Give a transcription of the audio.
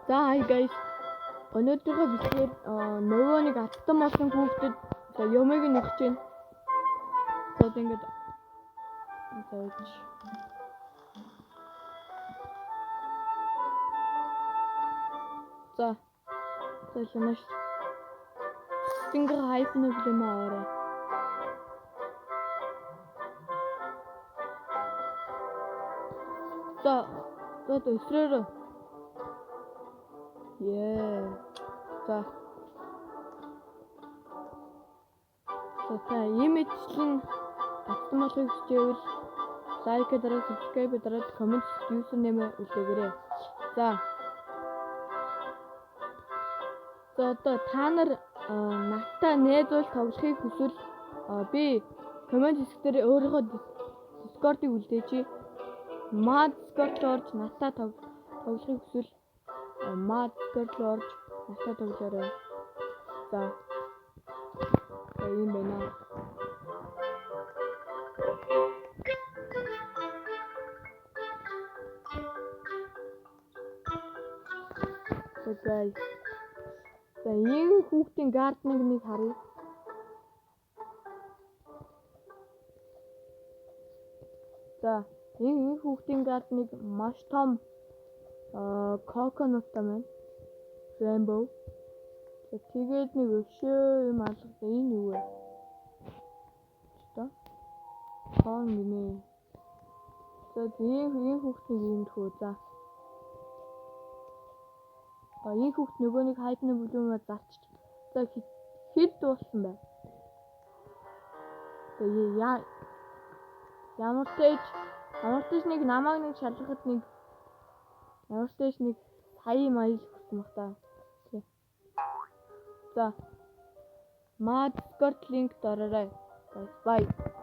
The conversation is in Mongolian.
За, hi guys. Өнөөдрийнхөө бичлэгээр нөгөө нэг аттан болсон хүүхдэд за юмыг нь өгч байна. За, одоо ингээд зааж. За. За, лунаш. Сингл хайп нэг юм аваарай. За. За, өсрөөрөө. Yeah. За. За, та ийм ичлэн татсан болохыг хичээвэл like дараа, subscribe дараад, comment username үлдээгээрэй. За. За, одоо та нар надтай найз бол тоглохыг хүсвэл би comment хэсэг дээр өөрийнхөө Discord-ыг үлдээчи. Маа Discord руу орж надтай тоглохыг хүсвэл маа Discord руу орж надтай тоглоорой. За. За, ийм байна. За, guys. За, энэ хүүхдийн garden-ыг нэг харъя. За, энэ хүүхдийн garden-ыг маш том coconut-тай байна. Rainbow. За, тэгээд нэг өшөө юм алгада, энэ юу вэ? Одоо хон гинэ. За, энэ хүүхдийн юм тхөө, за. А энэ хүүхд нөгөө нэг hyphen bloom-аа зарчиж. За, хэд болсон бэ? За, яа ямар ч нэг намайг нэг шалгахад нэг ямар ч нэг сая маяг хүрсэн бах та. Тий. За. Маа Discord link дороорой. Guys, bye.